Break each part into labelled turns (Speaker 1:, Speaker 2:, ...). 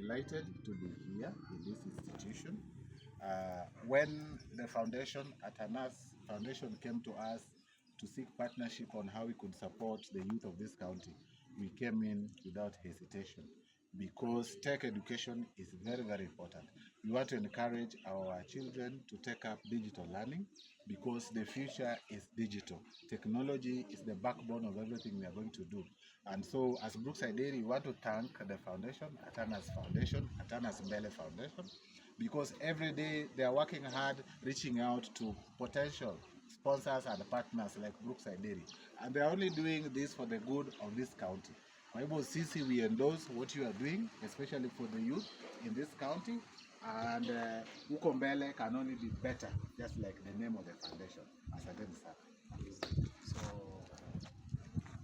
Speaker 1: Delighted to be here in this institution. When the foundation, Athanas Foundation, came to us to seek partnership on how we could support the youth of this county, we came in without hesitation because tech education is very, very important. We want to encourage our children to take up digital learning because the future is digital. Technology is the backbone of everything we are going to do. And so as Brookside Dairy, we want to thank the foundation, Athanas Foundation, Athanas Mbele Foundation, because every day they are working hard, reaching out to potential sponsors and partners like Brookside Dairy. And they are only doing this for the good of this county. Kwa hivyo sisi, we endorse what you are doing, especially for the youth in this county, and huko mbele can only be better, just like the name of the foundation. Asanteni sana.
Speaker 2: So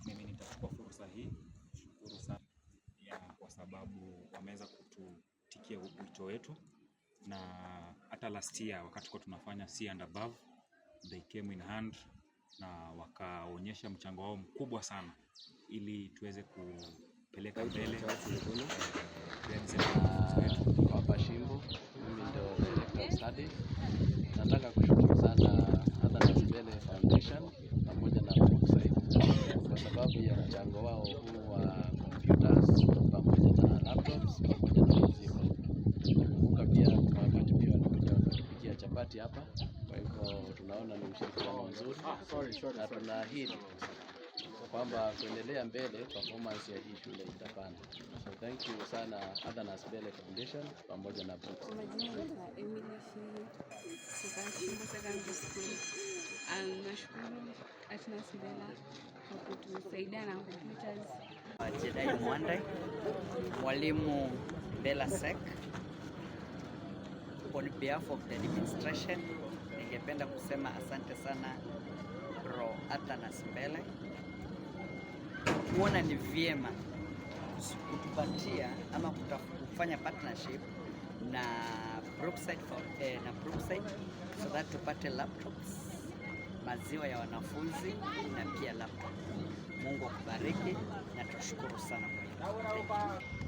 Speaker 2: mimi nitachukua fursa hii kushukuru sana ya kwa sababu wameweza kutuitikia wito wetu, na hata last year wakati tulikuwa tunafanya C and above, they came in hand na wakaonyesha mchango wao mkubwa sana ili tuweze kupeleka mbele grades ya wanafunzi wetu.
Speaker 3: Niko hapa Shimbu, mimi ndio Director of Studies. Nataka kushukuru sana Athanas Mbele Foundation pamoja na Brookside kwa sababu ya mchango wao huu wa computers pamoja na laptops pamoja na maziwa. Nakumbuka pia kuna wakati pia walikuja wakatupikia chapati hapa, kwa hivyo tunaona ni ushirikiano mzuri na tunaahidi kwamba kuendelea mbele performance ya hii shule itapanda. So thank you sana, Athanas Mbele Foundation pamoja na Brookside.
Speaker 4: Kwa majina naitwa Emily Shiri kutoka Shimbo Secondary School. Nashukuru Athanas Mbele kwa kutusaidia na computers.
Speaker 5: Jedai Mwande, mwalimu Bella Sec. On behalf of the administration, ningependa kusema asante sana, Bro Athanas Mbele, kuona ni vyema kutupatia ama kufanya partnership na Brookside so that tupate laptops, maziwa ya wanafunzi na pia laptop. Mungu akubariki na tushukuru sana kwa hilo. Thank you.